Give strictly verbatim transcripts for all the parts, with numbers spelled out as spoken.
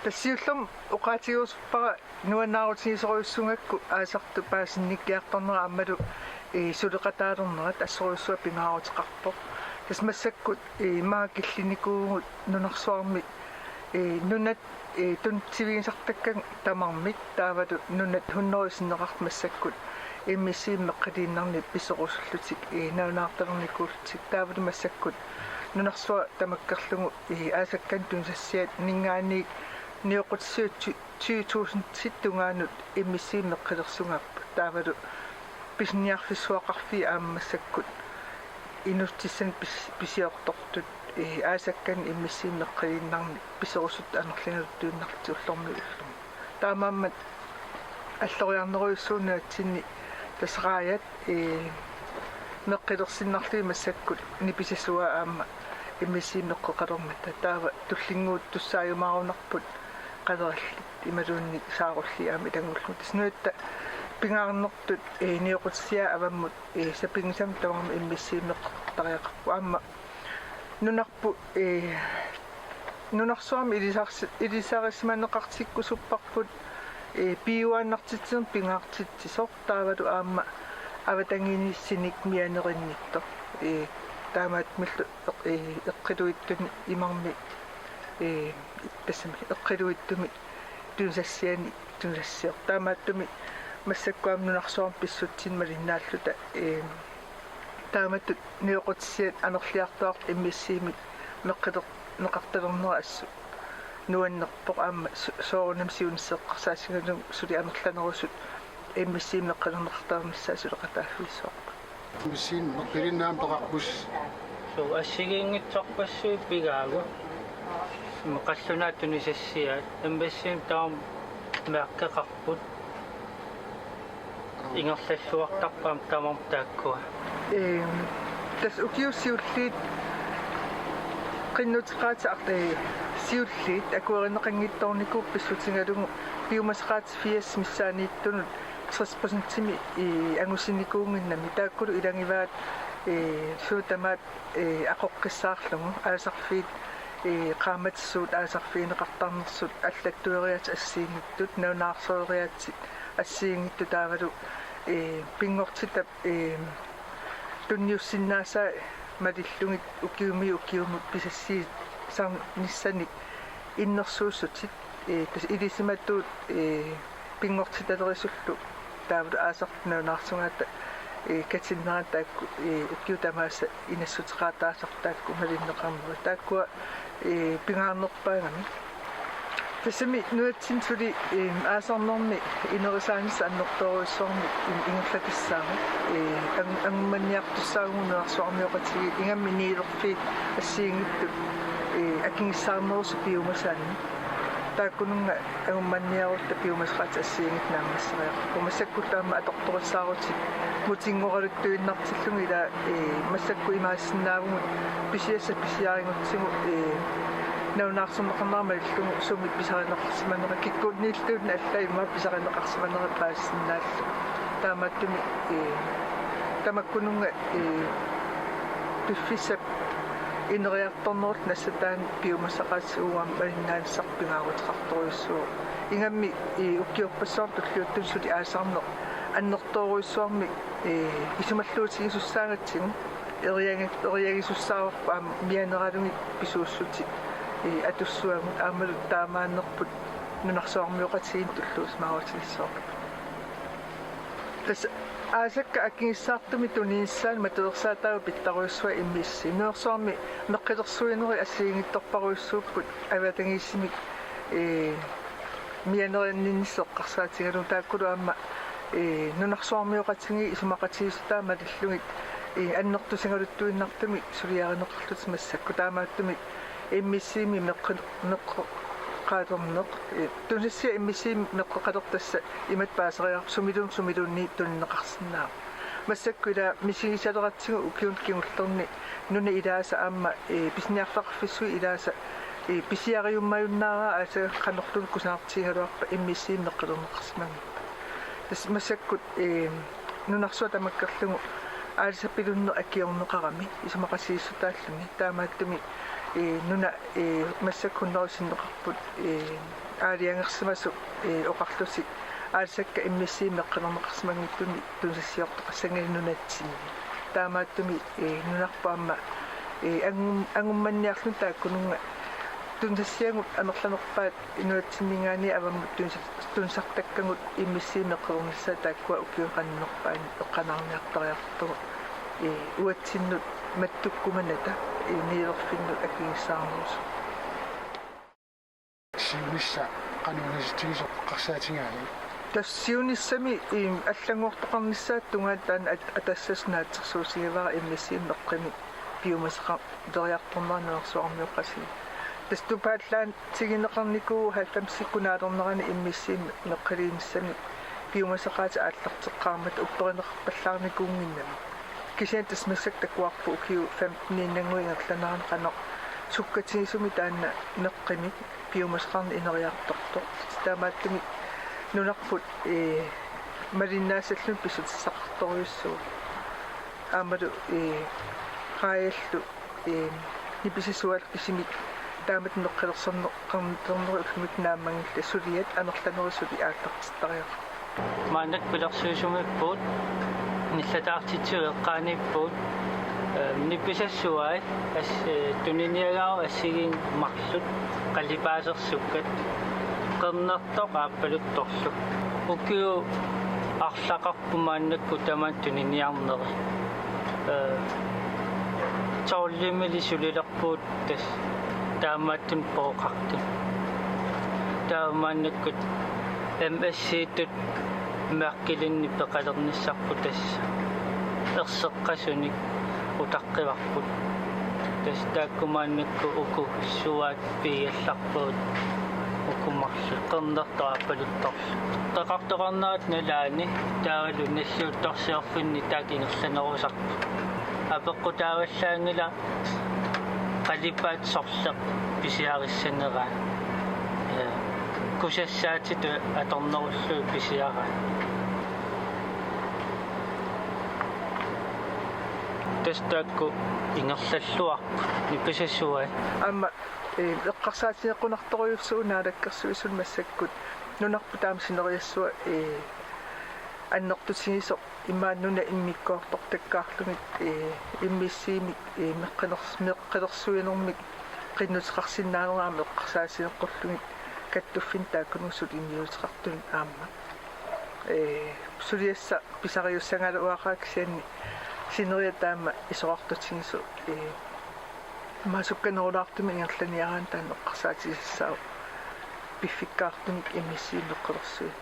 Siullermik oqaatigerusuppara nuannaarutigisorujussuugakku aasartut paasinnikkiartornerat aammalu, ee, suleqataalernerat assorujussuaq pingaaruteqarpoq. Tassa massakkut, ee, maanga killinikuuvugut nunarsuarmi, ee, nunat, ee, tunitsivigisartakkagut tamarmik taavalu nunat hunnorujut sinneqartut massakkut M S C-mik meqqiliinnarnik piserusullutik, ee, nalunaartalernikuullutik taavalu massakkut nunarsuaq tamakkerlugu, ee, aasakkanik tunisassiat ninngaanniit nioqqutissiat tyve tusindit tungaanut M S C-mik meqqilersugaapput. Taavalu pisiniarfissuaqarfiit aamma massakkut inuussutissat pis-, pisiortortut, ee, aasakkanik M S C-mik meqqiliinnarnik piserusuttut amerligaluttuinnarlutik ullormiit ullormut. Taamaammat alloriarnerujussuuvoq nunatsinni tassa raajat, ee, meqqilersinnarlugit massakkut nipisasuat aamma M S C-mik meqqeqalermata. Taava tullinnguuttussaajumaarumaarput qalerallit imaluunniit saarulliit aamma ilanngullugit. Tassa nunatta pingaarnertut, ee, nioqqutissiat avammut, ee, sapinngisamik tamarmik M S C-mik meqqeqartariaqarput. Aamma nunarput, ee, nunarsuarmi ilisarsi-, ilisarisimaneqartikkusupparput, ee, piujuaannartitsinermik pingaartitsisoq taavalu aamma avatangiisinnik mianerinnittoq. Ee, taamaattumillu eq-, ee, eqqiluitsunik imarmi, ee, tassami eqqiluitsumik tunisassianik tunisassiorpoq. Taamaattumik massakkut aamma nunarsuarmi pissutsit malinnaalluta, ee, taamatut nioqqutissiat amerliartuartut M S C-mik meqqilerneqartalernerat assut nuannerpoq aamma so-, soorunami siunissaq eqqarsaatigalugu suli amerlanerusut M S C-mik meqqilerneqartalernissaat suleqataaffigissavarput. M S C-mik meqqilinnik aamma peqarpusi. Suu, assigiinngitsorpassuit pigaagut. Qallunaat tunisassiaat. M S C-mik tamarmik mærkeqarput. Ingerlalluartarput aamma tamarmik taakkua. Ehm, tassa ukiut siulliit qinnuteqaatit art-, ee, siulliit akuerineqanngitsoornikuupput pissutigalugu piumasaqaatit firs missaanniittunut tres procentimik, ee, angusinikuunnginnami. Taakkulu ilagivaat, ee, suut tamaat, ee, aqoqqissaarlugu aasarfiit, ee, qaammatit suut aasarfigineqartarnersut allattueriaatsit assigiinngitsut, nalunaarsoriaatsit assigiinngitsut taavalu, ee, pinngortitap, ee, tunniussinnaasaat malillugit ukiumiit ukiumut pisassiisarnissanik innersuussutit, ee, tassa ilisimatuut, ee, pinngortitalerisullu taavalu aasartut nalunaarsugaata, ee, katinnerani taakku, ee, ukiut tamaasa inassuteqaataasartut taakku malinneqarnerat. Taakkua, ee, pingaarnerpaagami. Tassami nunatsinni suli, ee, aasarnermi inerisaanissaq annertoorujussuarmik in-, ingerlakissaagut, ee, ang-, angummanniartussaavugut nunarsuarmioqatigiit ingammik niilerfiit assigiinngitsut, ee, akigissaarnerusut piumasaannik. Taakkununnga angummanniarutta piumasaqaatit assigiinngitsut naammasseriarput. Massakkullu aamma atortorissaarutit mutinngoraluuttuinnartillugit ilaa, ee, massakkut imaassinnaavugut pisiassat pisiarigutsigu, ee, nalunaarsorneqarnera malillugu sumik pisarineqarsimanera, kikkunnilluunniit allaat immaqa pisarineqarsimanera paasisinnaalluni. Taamaattumik, ee, tamakkununnga, ee, piffissap ineriartornerullutik nassataanik piumasaqaatit uagut malinnaanissarput pingaaruteqartorujussuuvoq. Ingammik, ee, ukiorpassuarni tulliuttuni suli aasarneq annertoorujussuarmik, ee, isumalluutigisussaagatsigu eriagi-, eriagisussaavarput aamma mianeralugit pisuussutit, ee, atussavagut aammalu taamaannerput nunarsuarmioqatigiinnut tulluusimaarutigissavarput. Tassa aasakkat akigissaartumik tuninissaanut matuersaataagut pitsaanerujussuaq M S C. Nunarsuarmi meqqilersuinerit assigiinngitsorpassuupput avatangiisimik, ee, mianerinninnissaq eqqarsaatigalugu taakkulu aamma, ee, nunarsuarmioqatigiit isumaqatigiissutaat malillugit, ee, annertusigaluttuinnartumik suliarineqarlutik massakkut taamaattumik M S C-mik meqqi-, meqqeqalerneq, ee, tunisassiat M S C-mik meqqeqalertut tassa imatut paaseriarput sumiluunniit sumiluunniit tunineqarsinnaavoq. Massakkut ilaa misigisaleratsigu ukiuni kingullerni nunat ilaasa aamma, ee, pisiniarfeqarfissuit ilaasa, ee, pisiariummajunnaaraa aasaq qanorluunniit kusanartigigaluarpat M S C-mik meqqilerneqarsimagippata. Tassa massakkut, ee, nunarsuaq tamakkerlugu aalisapilunneq akiorneqarami isumaqatigiissutaalluni. Taamaattumik, ee, nuna, ee, massakkut hunnorujut sinneqarput, ee, Aalajangersimasoq, ee, oqarlusi aalisakkat M S C meqqilerneqarsimanngitsumi tunisassiortoqassanngillat nunatsinni. Taamaattumik, ee, nunarput aamma, ee, angum-, angummanniarluni taakkununnga tunisassiagut amerlanerpaat nunatsinninngaanniit avammut tunis-, tunisartakkagut M S C meqqilernissaat taakkua ukiuni qanunnerpaani eqqaaniartariaqartoq, ee, uatsinnut mattukkumanata, ee, niuerfinnut akigissaarnerusoq. Siunissaq qanoq unitsitsinisoq eqqarsaatigaavit? Tassa siunissami, iim, allanngortoqarnissaata tungaanut taanna at-, Atassasut naatsorsuutigivara M S C meqqimik piumasaqarleriartornera nunarsuarmioqatigiit. Tassa tupaallaatigineqarnikuuvoq halvfemsikkut naalernerani M S C meqqiliinissamik piumasaqaatit aallarteqqaarmata upperineqarpallaarnikuunnginnami. Kisianni tassa massakkut takuarput ukiut femteniinnannguit ingerlaneranni qanoq sukkatigisumik taanna meqqimik piumasaqarneq ineriartortoq. Taamaattumik nunarput, ee, malinnaassalluni pissutissaqartorujussuuvoq. Aammalu, ee, raajallu, ee, nipisassuaallu kisimik taamatut meqqilersorneq-, -qarneq ullumikkut naammanngillat suliat amerlanerit suli aallartittariaqarput. Maannakkut pilersuisumiippugut, nillataartitsigut eqqaaniippugut, ee, nipisassuai as-, ee, tuniniagaat assigiinngitsut marluk qalipaasersukkat, qernertoq aappaluttorlu. Ukiut arlaqarput maannakkut tamaani tuniniarneri. Ee, tolvimiilli sulilerpugut tassa taamaattumik pooqartut. Taava maannakkut M S C-tut mærkelinnik peqalernissarput tassa erseqqasunik utaqqivarput. Tassa taakku maannakkut uku suaat piiallarpavut uku marluk qernertoq aappaluttorlu. Qeqartoqarnerata nalaani taavalu nalliuttorsiorfinni taakku ingerlanerusarput. Apeqqutaavallaanngilaq qalipaat sorleq pisiarissaneraa. Ee, kusassaatitut atornerullugit pisiaraa. Tassa taakku ingerlalluarput nipisassuai. Aamma, ee, eqqarsaatigeqqunartorujussuuvoq Naalakkersuisunut massakkut nunarput taama sineriassua, ee, annertutigisoq imaanngilaq immikkoortortakkaarlugit, ee, M S C-mik, ee, meqqiners-, meqqilersuinermik qinnuteqarsinnaanera aamma eqqarsaatigeqqullugit kattuffimmik taakkununnga suliniuteqartunut aamma. Ee, suliassaq pisariussagaluaqaaq kisianni sineriak taama isorartutigisoq, ee, massakkorpiaq nerulaartumik ingerlaniaraanni taanna eqqarsaatigisassaavoq piffikkaartumik M S C meqqilersuineq.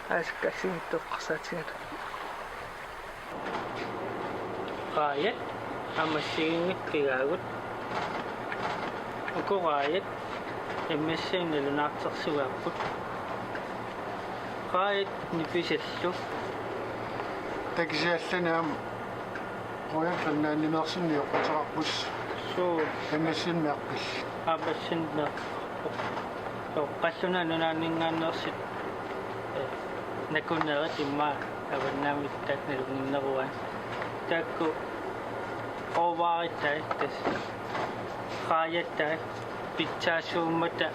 Aalisakkat assigiinngitsut eqqarsaatigalugit. Raajat aamma assigiinngitsut pigaagut. Uku raajat M S C-mik nalunaartersugaapput. Raajat nipisallu. Takusiallani aamma Royal Greenlandimiinngaanniit oqquteqarput. Suu. M S C-miinngaanniit. M S C-miinngaanniit. Qallunaat Nunaanninngaanneersut, ee, nakunerit immaqa avannaamittaat nalunnginneruaat. Taakku råvaretai tassa raajatai pitsaasuummata,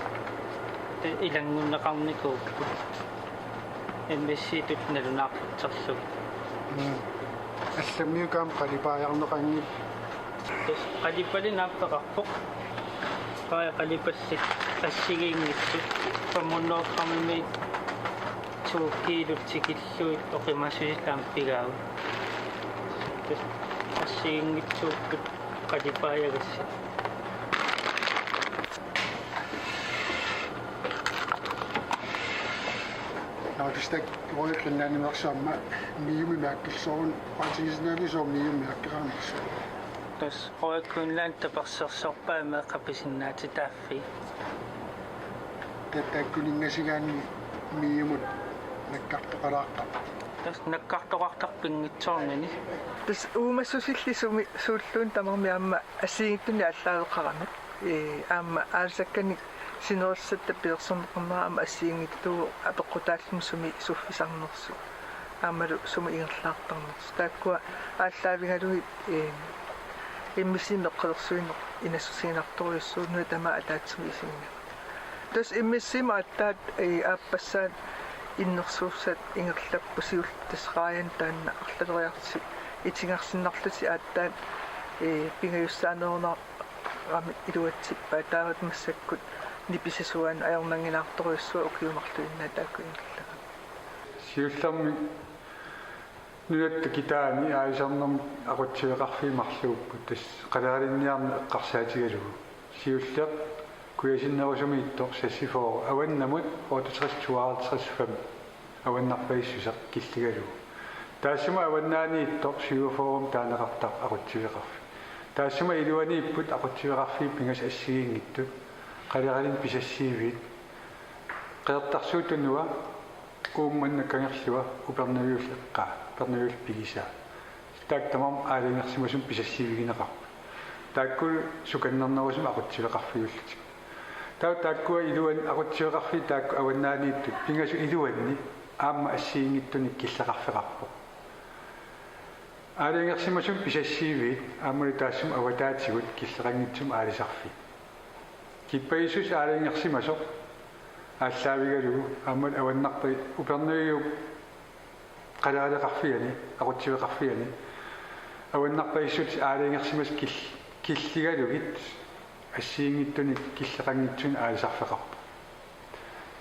ee, ilanngunneqarnikuupput. M S C-tut nalunaarpassuarlugit. Mm. Allammiukkaam qalipaajarneqanngilaq. Tassa qalipallit naappeqarpoq. Qaa qalipallit assigiinngitsut femhundrede grammimiit to kiilut tikillugit oqimaassusillit aamma pigaagut. Tassa assigiinngitsuupput qalipaajagassat. Naakistak Royal Greenlandimiinngaanniit aamma MIO-mi mærkilluarluni oqaatigisinnaavit sooq MIO-mi mærkeraanissaq? Tassa Royal Greenland tapersersorpaa meeqqat pisinnaatitaaffii. Taava taakkuninngaanniit MIO-mut nakkartoqalaartarput. Tassa nakkartoqartarpoq pinngitsoornani. Tassa uumassusillit sumi suulluunniit tamarmik aamma assigiinngitsunik aallaaveqaramik. Ee, aamma aalisakkanik sinerissatta pilersorneqarnera aamma assigiinngitsuuvoq apeqqutaalluni sumi suffisarnersut. Aammalu sumi ingerlaartarnersut. Taakkua aallaavigalugit, ee, M S C-mik meqqilersuineq inassutiginartorujussuuvoq nuna tamaat ataatsimut isiginnaarlugu. Tassa immissimmut aatsaat, ee, aappassaat innersuussat ingerlapput, siullertut tassa raajanut taanna arlaleriarlutik itigarsinnarlutik aatsaat, ee, pingajussaaneruneramik iluatsippaat, taava massakkut nipisasuaannut ajornannginnaartorujussuaq ukiut marluinnaat taakku ingerlagakku. Siullermik nunatta kitaani aalisarnermut aqutsiveqarfiit marluupput, tassa qaleralinniarneq eqqarsaatigalugu. Siulleq kujasinnerusumiittoq seksogfyrre, avannamut otteogtres tooghalvtreds fem, avannarpasissuseq killigalugu. Taassuma avannaaniittoq syvogfyrremut taaneqartarpoq aqutsiveqarfik. Taassuma iluaniipput aqutsiveqarfiit pingasut assigiinngitsut, qaleralinnik pisassiiviit, Qeqertarsuup Tunua, Uummannap Kangerlua, Upernaviulleq eqqaa, Upernaviulleq pigisaa. Taakku tamarmik aalajangersimasumik pisassiivigineqarput. Taakku sukannernerusumik aqutsiveqarfiullutik. Taava taakkua iluanni aqutsiveqarfiit taakku avannaaniittut pingasut iluanni aamma assigiinngitsunik killeqarfeqarpoq. Aalajangersimasumik pisassiiviit aammalu taassuma avataatigut killeqanngitsumik aalisarfiit. Kippasissuseq aalajangersimasoq aallaavigalugu aammalu avannarpa-, Upernaviup qaleraleqarfiani, aqutsiveqarfiani, avannarpasissuseq aalajangersimasoq kil-, killigalugit assigiinngitsunik killeqanngitsumik aalisarfeqarpoq.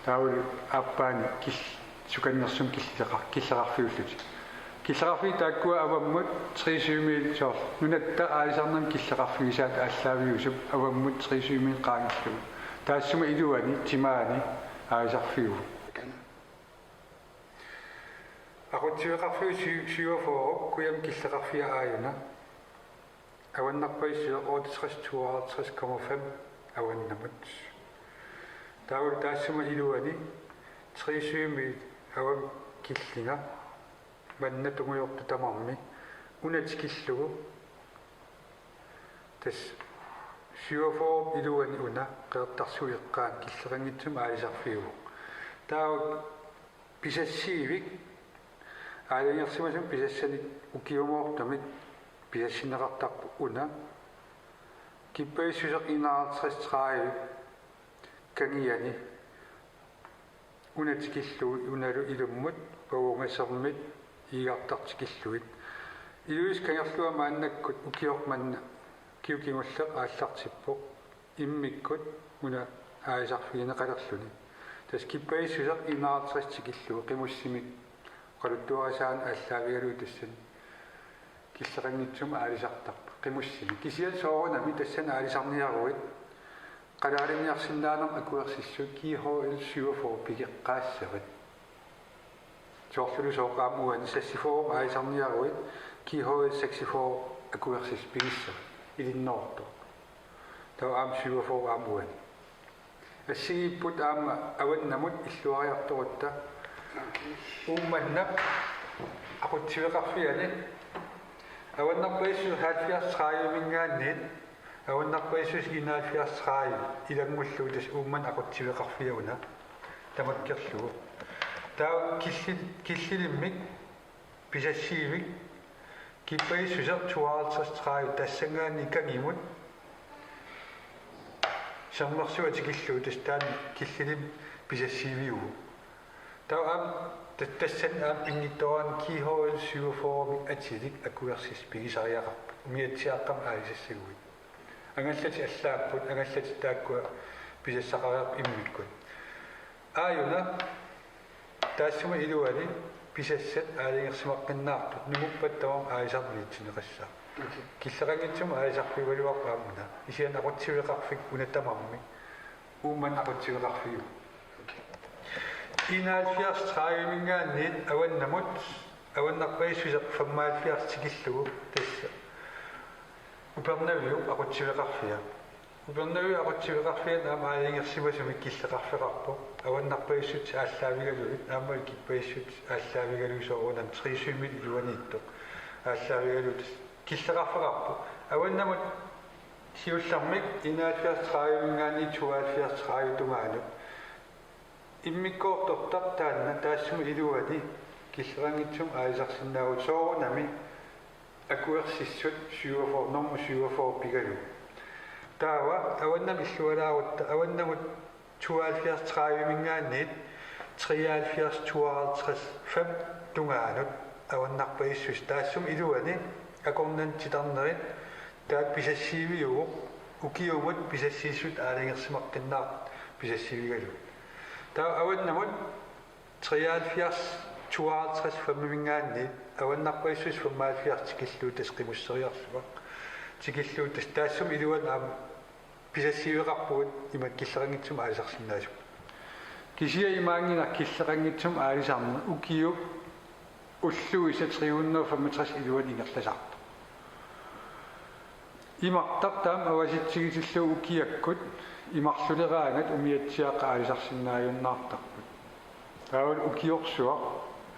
Taavalu aappaani kil-, sukannersumik killeqar-, killeqarfiullutik. Killeqarfiit taakkua avammut tre syvmiit, soorlu nunatta aalisarnermik killeqarfigisaat aallaaviusup avammut tre syvmiit qaangerlugu. Taassuma iluani timaani aalisarfiuvoq. Aqutsiveqarfiup sy-, syvogfyrre kujamik killeqarfia aajuna. Avannarpasissuseq otteogtres tooghalvtreds komma fem avannamut. Taavalu taassuma iluani tre syvmiit avammut killinga manna tungujortoq tamarmi una tikillugu. Tassa syvogfyrrep iluani una Qeqertarsuup eqqaani killeqanngitsumik aalisarfiuvoq. Taava pisassiivik aalajangersimasumik pisassanik ukiumoortumik pisassinneqartarpoq una. Kippasissuseq enoghalvtreds tredive kangiani una tikillugu unalu ilummut pavungasermit iigartartut tikillugit. Ilulissi Kangerlua maannakkut ukioq manna ukiut kingulleq aallartippoq. Immikkut una aalisarfigineqalerluni. Tassa kippasissuseq enoghalvtreds tikillugu qimussimik oqaluttuarisaanut aallaavigalugu tassani killeqanngitsumik aalisartarpoq qimussimik. Kisianni soorunami tassani aalisarniaruit qaleralinniarsinnaanermut akuersissut G H L syvogfyrre pigeqqaassavat. Soorlulu sooq aamma uani seksogfyrre aalisarniaruit G H L seksogfyrre akuersissut pigissavat ilinnoortoq. Taava aamma syvogfyrre aamma uani. Assigiipput aamma avannamut illuariartorutta. Uummannap aqutsiveqarfiani avannarpasissuseq halvfjerds tredive-minngaanniit avannarpasissuseq enoghalvfjerds tredive ilanngullugu tassa Uummannap aqutsiveqarfia una tamakkerlugu. Taava killi-, killilimmik pisassiivik kippasissuseq tooghalvtreds tredive tassanngaanniit kangimut sermersuaq tikillugu tassa taanna killilimmik pisassiiviuvoq. Taava aamma ta-, tassani aamma pinngitsoorani G H L syvogfyrre-mik atilik akuersissut pigisariaqarpat umiatsiaaqqamik aalisassaguit. Angallatit allaapput, angallatit taakkua pisassaqariarput immikkut. Aajuna taassuma iluani pisassat aalajangersimaqqinnaartut nunguppat tamarmik aalisarniitsinneqassaaq. Killeqanngitsumik aalisarfiugaluarpoq aamma una. Kisianni aqutsiveqarfik una tamarmi Uummannap aqutsiveqarfiuvoq. Enoghalvfjerds tredive-minngaanniit avannamut avannarpasissuseq femoghalvfjerds tikillugu tassa Upernaviup aqutsiveqarfia. Upernaviup aqutsiveqarfiani aamma aalajangersimasumik killeqarfeqarpoq. Avannarpasissutit aallaavigalugit aamma kippasissutit aallaavigalugit soorunami tre syvmiit iluaniittoq aallaavigalugu tassa killeqarfeqarpoq. Avannamut siullermik enoghalvfjerds tredive-minngaanniit tooghalvfjerds tredive tungaanut. Immikkoortortaq taanna taassuma iluani killeqanngitsumik aalisarsinnaavugut soorunami akuersissut syvogfyrre, normu syvogfyrre pigalugu. Taava avannamut illualaarutta avannamut tooghalvfjerds tredive-minngaanniit treoghalvfjerds tooghalvtreds fem tungaanut avannarpasissut taassuma iluani akornanni titarnerit taava pisassiiviuvoq ukiumut pisassiissut aalajangersimaqqinnaartut pisassiivigalugit. Taava avannamut treoghalvfjerds tooghalvtreds fem-minngaanniit avannarpasissut femoghalvfjerds tikillugu tassa qimusseriarlunga. Tikillugu tassa taassuma iluani aamma pisassiiveqarpugut imatut killeqanngitsumik aalisarsinnaasugut. Kisianni imaanngilaq killeqanngitsumik aalisarneq ukiup ulluisa tre hundrede og femogtres iluani ingerlasartoq. Imartaq taama avasitsigitillugu ukiakkut imarluneraangat umiatsiaaqqat aalisarsinnaajunnaartarput. Taavalu ukiorsuaq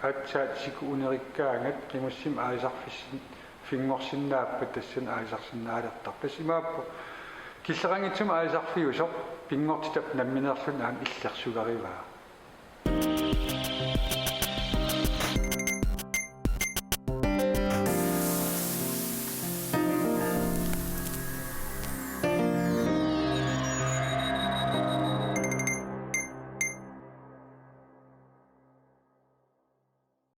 aatsaat siku unerikkaangat qimussimik aalisarfissin-, -finngorsinnaappat tassani aalisarsinnaalertarpoq. Tassa imaappoq killeqanngitsumik aalisarfiusoq pinngortitap nammineerluni aamma illersugarivaa.